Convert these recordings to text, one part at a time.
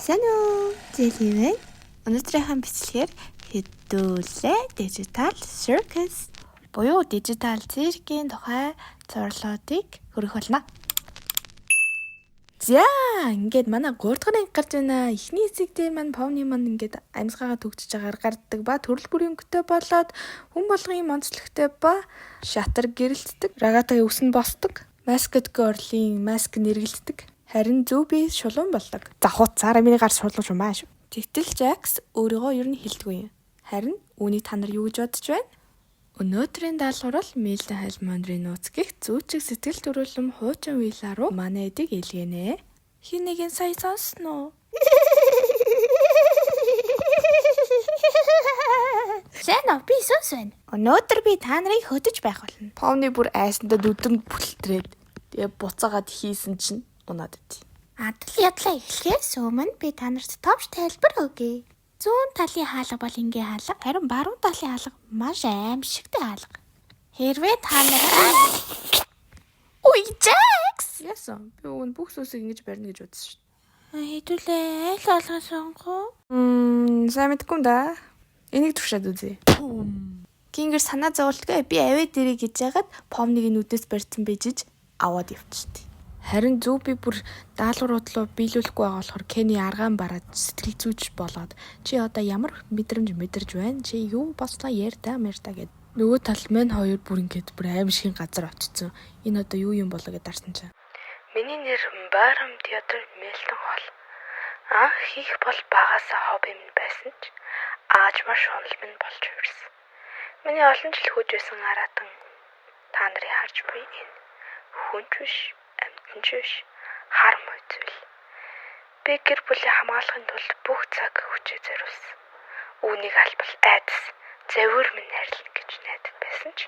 Сайн уу? Зэлийн байна. Өнөөдрийнхөө бичлэгээр хэдүүлээ Digital Circus буюу дижитал циркийн тухай зурлуудыг хүргэх болно. За, ингээд манай 3 дахь анги гарч байна. Эхний хэсэг дээр маань Повны маань ингээд амьсгаагаа төгжиж байгаагаар гардаг ба төрөл бүрийн өнгөтэй болоод хүн болгон онцлогтой ба шатар гэрэлтдэг. Рагатагийн үс нь босдог. Masked Girl-ийн маск нэргэлддэг. Харин Зүби шулуун болдог. За, хуцаараа миний гар шулуун шумаа шүү. Тэгтэл Jax өөрийгөө ер нь хилдэггүй юм. Харин үүнийг та нар юу гэж бодож байна? Өнөөдрийн даалгавар бол Милтон Хальмондрын нууц гих зүүчиг сэтгэл төрүүлэм хуучин вилла руу манай эдийг илгээнэ. Хин нэгэн сая сонсно уу? Сайн уу, би сүнс байна. Өнөөдөр би та нарыг хөдөж байх болно. Повны бүр айсандаа нүдэн бүлтрээд тэгээ буцаагаад хийсэн чинь унаад идэв. Адал ядлаа эхлэхээс өмнө би та нарт товч тайлбар өгье. Зүүн талын хаалга бол энгийн хаалга, харин баруун талын хаалга маш аимшигтай хаалга. Хэрвээ та нар Үй, Jax! Яасан? Би уг нь бүх сүнсийг ингэж барина гэж бодсон шүү дээ. Хэдүүлээ аль хаалга сонгоо? Сайн мэдэхгүй юм да. Энийг туршаад үзье. Кингэр санаа зовлтгүй би аваад ирээ гэж яагаад Помныг нүдээс барьсан бэжиж аваад явчихтыг. Харин зөв би бүр даалгаврууд руу биелүүлэхгүй байгаа болохоор Кенни аргаан бараад сэтгэл зүйч болоод чи одоо ямар мэдрэмж мэдэрж байна? Чи юу бослоо ярьдаа мэрдаа гэд. Нөгөө тал мань хоёр бүр ингээд бүр аимшигын газар очсон. Энэ одоо юу юм болоо гэд дарсан чинь. Миний нэр Барам Театр Мелтон Хол. Анх хийх бол багасаа хобби минь байсан ч аажмаар шунал минь болж хувирсан. Миний олон жил хөөж байсан араатан та нарын харж буй энэ хүн ч биш, амьтан ч биш, хар муу зүйл. Би гэр бүлээ хамгаалахын тулд бүх цаг хүчээ зориулсан. Үүнийг албал айдас, завиур минь найрлана гэж найдад байсан ч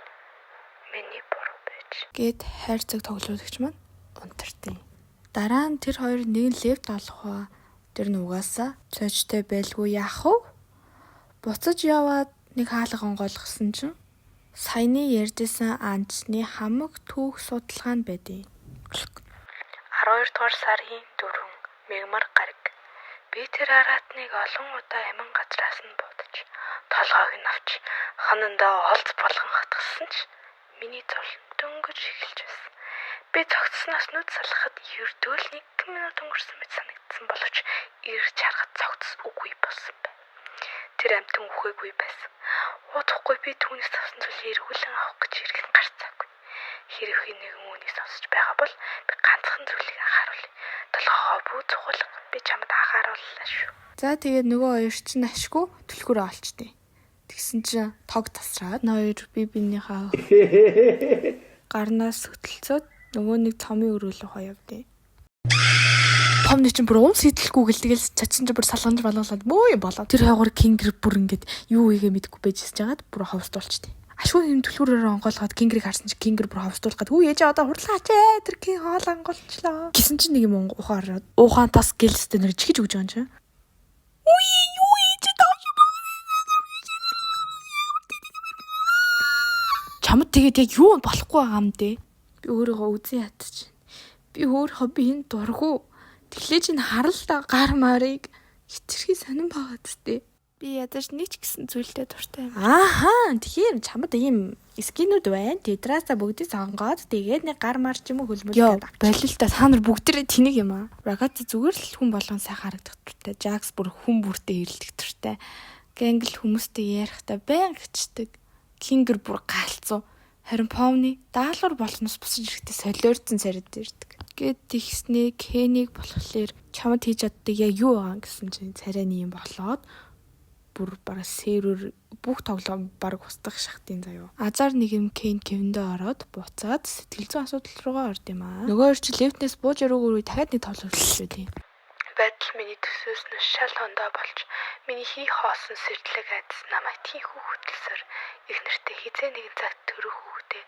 миний буруу байж. Гэт хайрцаг тоглуулагч маань унтартын. Дараа нь тэр хоёр нэг нь лефт олох ба тэр нь угаасаа цоожтой байлгүй яах вэ? Буцаж яваад нэг хаалга онгойлгосон чинь саяны ярьжсэн анчны хамаг түүх судалгаа нь байдیں۔ 12 дугаар сарын 4 мегмар гараг. Би тэр араатныг олон удаа амин газраас нь буудаж толгойг нь авч ханандаа олз болгон хатгасан ч миний зовлон дөнгөж эхэлж байсан. Би цогцсноос нүд салгахад ердөө л 1 минут өнгөрсөн мэт санагдсан боловч ирж харахад цогцс үгүй болсон байна. Тэр амьтан үхээгүй байсан. Удахгүй би түүнээс авсан зүйлийг эргүүлэн авах гэж иргэн гарцаагүй. Хэрвээ хэн нэгэн үүнийг сонсож байгаа бол би ганцхан зүйлийг анхааруулъя. Толгойгоо бүү цугуулга би чамд анхаарууллаа шүү. За тэгээд нөгөө хоёр чинь ашгүй түлхүүрээ олчтیں۔ Тэгсэн чинь тог тасраад хоёр би биенийхээ гарнаас хөтөлцөөд нөгөө нэг цомын өрөөлөө явдیں۔ Помны чинь бүр умс хидэлгүй гэл тэгэл цачин чинь бүр салганж балгалаад мөө юм болоо. Тэр хойгоор кингэр бүр ингээд юу хийгээ мэдэхгүй байж жагаад бүр ховсдуулчихдээ. Ашгүй юм түлхүүрээр онгойлгоод кингэрийг харсан чинь кингэр бүр ховсдуулах гад хүү ээжээ одоо хурлаач ээ тэр кин хоол онгойлчлаа. Гисэн чинь нэг юм ухаан ороод уухаан тас гэлстэй нэр чихэж өгж байгаа юм чинь. Үе юу ээж доош чамд тэгээд яг юу болохгүй байгаа юм дээ. Би өөрийгөө үзэн ятчих. Би өөрийнхөө би энэ дургу. Тэглээ чинь харал та гар марыг хитрхи сонирн байгаа зү. Би ядаж нэг ч гэсэн зүйлтэй дуртай юм. Ааха, тэгэхээр чамд ийм скинүүд байна. Тэдраасаа бүгдийг сонгоод тэгээд нэг гар мар ч юм уу хөлмөл гэдэг авчих. Болил та та нар бүгдээрээ тэнэг юм аа. Рагата зүгээр л хүн болгон сайхан харагдах дуртай. Жакс бүр хүн бүртээ ирэлдэх дуртай. Гэнгэл хүмүүстэй ярихдаа баян гिचдэг. Кингэр бүр галцуу. Харин Помни даалгавар болсноос босож ирэхдээ солиорцсон царайд ирдэг. Гэт тэгснээ Кенийг болохоор чамд хийж чаддаг яг юу байгаа гэсэн чинь царайны юм болоод бүр бараг сервер бүх тоглоом бараг устгах шахтын заяо. Азар нэг юм Кен Кевэндээ ороод буцаад сэтгэл зүйн асуудал руугаа орд юм аа. Нөгөө хоёр чи лефтнээс бууж өрөөгөө дахиад нэг тоглолт шүү дээ. Байдал миний төсөөснөөс шал хондоо болж миний хий хоосон сэрдлэг айдас намайг тийхүү хөтөлсөр их нэртэй хизээ нэгэн цагт төрөх хүүхдээ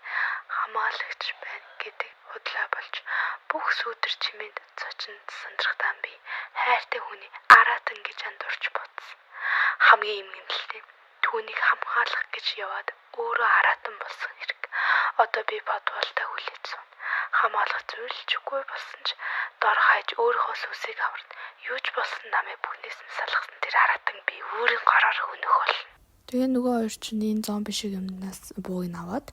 хамгаалагч байна гэдэг худлаа болж бүх сүүдэр чимээнд цочинд сандрахтаа би хайртай хүний араатан гэж андуурч бодсон. Хамгийн эмгэнэлтэй түүнийг хамгаалах гэж яваад өөрөө араатан болсон хэрэг. Одоо би подволтой хүлээж сууна. Хамгаалах зүйлчгүй болсон ч дор хаяж өөрийнхөө сүнсийг аварна. Юу ч болсон намайг бүхнээс нь салгасан тэр хараатан би өөрийн гороор хөнөх болно. Тэгээ нөгөө хоёр чинь энэ зомби шиг юмнаас бууг нь аваад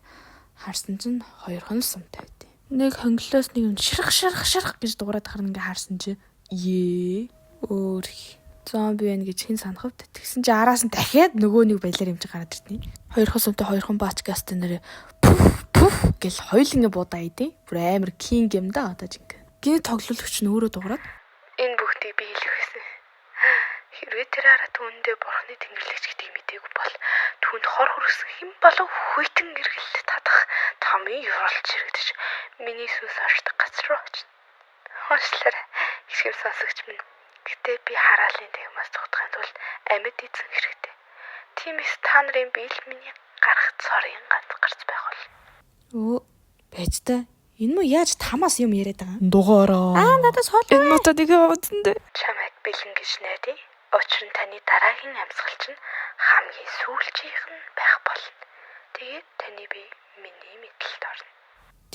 харсан чинь хоёрхон л сумтай байдیں۔ Нэг хонглоос нэг юм ширх ширх ширх гэж дуурайд харна, ингээ харсан чи ээ өөр зомби байна гэж хэн санах вэ? Тэгсэн чи араас нь дахиад нөгөө нэг балиар юм чи гараад ирдیں۔ Хоёрхон сумтай хоёрхон баачкастай нэрээ пүф пүф гэл хоёулангийн буудаа идэв. Бүр амар king юм да одоо жинхэнэ. Гинэ тоглоулагч нь өөрөө дуурайд энэ бүхнийг би хэлэх байсан. Хэрвээ тэр хараа түүндээ бурхны тэнгэрлэгч гэдгийг мдээгүй бол түүнд хор хөрөсөн хэн болов хүйтэн эргэлт татах томын юралж хэрэгдэж миний сүнс оршдог газар руу очино. Уучлаарай. Хэсгэм сонсогч минь. Гэтэ би хараалын танхимаас зугтахын тулд амьд эзэн хэрэгтэй. Тиймээс та нарын биел миний гарах цорын ганц гарц байх бол. Өө байж та. Энэ мө яаж тамаас юм яриад байгаа? Дугаараа. Аа, надад хоол. Энэ мотод нэг явуулсан дээ. Чамайг бэлэн гэж найдаа. Учир нь таны дараагийн амьсгал чинь хамгийн сүүлчийнх нь байх болно. Тэгээд таны бие миний мэдлэлд орно.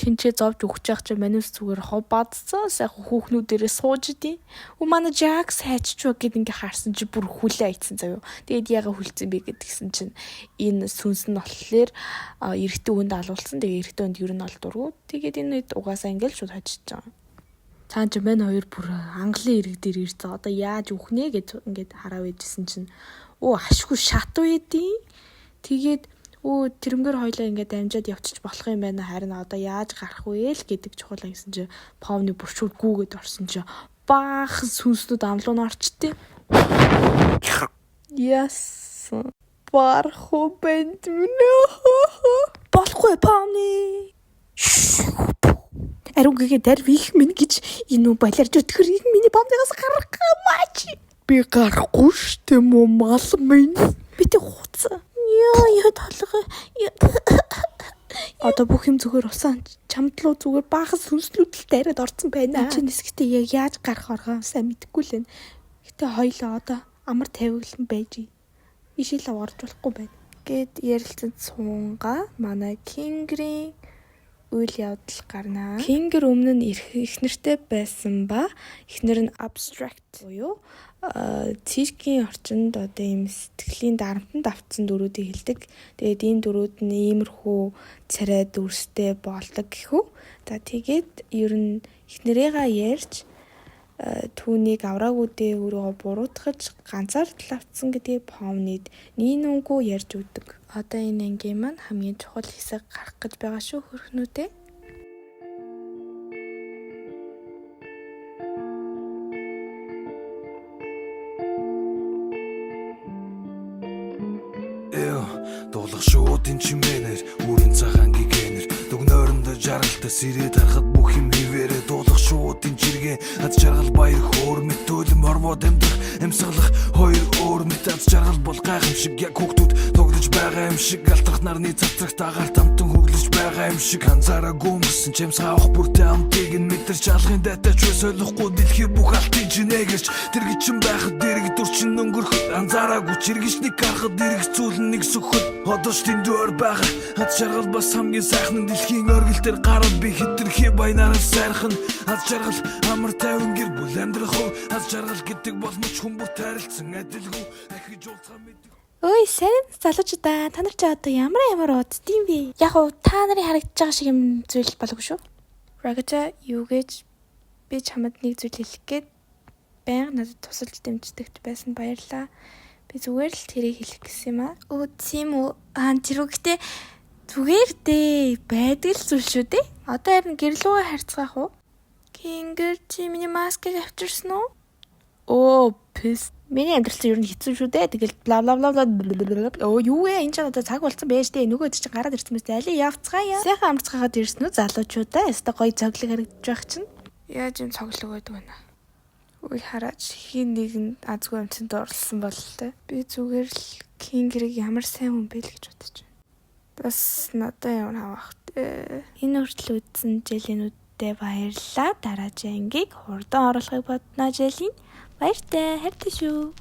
Тинчээ зовж өгч яах чи манус зүгээр хов бадсан сайхан хүүхнүүдэрээ сууж идэв. Үу манай Жакс хайччуу гэд ингээ харсан чи бүр хүлээ айцсан заяо. Тэгээд яга хүлцэн бэ гэдгсэн чинь энэ сүнс нь болохоор эрэгтэй хүнд алуулсан. Тэгээ эрэгтэй хүнд ер нь ол дургу. Тэгээд энэ үед угаасаа ингээл шууд хожиж байгаа. Цаан чи мань хоёр бүр англын ирэг дээр ирсэн. Одоо яаж үхнэ гэж ингээд хараа байжсэн чинь өө ашгүй шатуу идэв. Тэгээд өө тэрмгэр хоёлаа ингээд амжаад явчих болох юм байна. Харин одоо яаж гарах вэ л гэдэг чухал гэсэн чи Помны бүр шууд гүүгээд орсон чи баахан сүнснүүд амлуу нь орчтээ. Яс. Барху бэнд минь. Болохгүй Помны. Ариугийн дарь их минь гэж энэ үү балиарч өтгөр их миний Помныгаас гарах гамаач. Би гарахгүй штэ мó мал минь. Би тэг хуцсан. Яа, яа толгой. Одоо бүх юм зүгээр усан чамдлуу зүгээр баахан сүнслүүд л дайраад орцсон байна. Чи нисгтээ яг яаж гарах оргоо сайн мэдэхгүй л байна. Гэтэ хоёлоо одоо амар тавиглан байж. Ишил орж болохгүй байна. Гэт ярилцсан сунга манай Кингрийн үйл явдал гарнаа. Кингэр өмнө нь эхнэртэй байсан ба эхнэр нь abstract буюу циркийн орчинд одоо ийм сэтгэлийн дарамтанд автсан дүрүүдийг хэлдэг. Тэгээд ийм дүрүүд нь иймэрхүү царай дүрстэй болдог гэхүү. За тэгээд ер нь эхнэрээгээ ярьж түүнийг авраагүйдээ өөрийгөө буруутгаж ганцаардал автсан гэдгийг Помнид нинүнгүй ярьж өгдөг. Одоо энэ ангийн маань хамгийн чухал хэсэг гарах гэж байгаа шүү хөрхнүүдээ. Дуулах шуудын чимээнэр үрэн цагаан гигэнэр дүгнөөрөндөө жаргалтай сэрээд харахад бүх юм хിവэрэ дуулах шуудын жиргээ аз жаргал баяр хөөр мэт төлөм орвоод амьдрах амьсгалах хоёр өөр мэт аз жаргал бол гайхамшиг яг хүүхдүүд тоглож байгаа юм шиг алтрах нарны цацрагт агаар тамтан хөглөж байгаа юм шиг анзаараагүй өнгөрсөн чамсгаа авах бүртээ амтыг нь мэдэрч алгын дайтай ч солихгүй дэлхий бүх алтын чинээгэрч тэрэг чин байхад дэрэг дүрчин өнгөрөхөд анзаараагүй чиргэж нэг гарахад дэрэг зүйл нэг сөхөд одоо ч тэндүүр байгаа аз жаргал бас хамгийн сайхан нь дэлхийн оргил дээр гараад би хитрхи баянаар сайрхан аз жаргал амар тайван гэр бүл амьдрах уу аз жаргал гэдэг болмоч хүн бүр тарилцсан адилгүй ахиж уулзгаа мэдэх. Ой, сайн залуучуудаа та нар чи одоо ямар ямар уддсан бэ? Яг уу та нарын харагдаж байгаа шиг юм зүйл болоогүй шүү. Рагата юу гэж би чамд нэг зүйл хэлэх гээд байнга надад тусалж дэмждэгт байсан баярлаа. Би зүгээр л тэрийг хэлэх гэсэн юм аа. Өө тийм үү? Аа тэр үү гэтээ зүгээр дээ байдаг л зүйл шүү дээ. Одоо харин гэрлүүгээ харьцгаах уу? Кингэр чи миний маскыг авчирсан уу? Оо, пис. Миний амьдрал чинь ер нь хэцүү шүү дээ. Тэгэл бла бла бла бла. Оо, юу вэ? Энэ ч одоо цаг болцсон байж дээ. Нөгөө чинь гараад ирсэн мэт. Али явцгаая. Сайхан амарцгаагаад ирсэн үү залуучуудаа? Өстө гоё цоглог харагдаж байх чинь. Яаж юм цоглог байдаг вэ? Үгүй хараач хин нэгэн азгүй амтанд орлсон бололтой. Би зүгээр л Кингэрийг ямар сайн хүн бэ л гэж бодож байна. Бас надад ямар хавах те. Энэ хүртэл үзсэн жилийнүүддээ баярлалаа. Дараагийн ангийг хурдан оруулахыг бодно жилийн. Баяртай, хайртай шүү.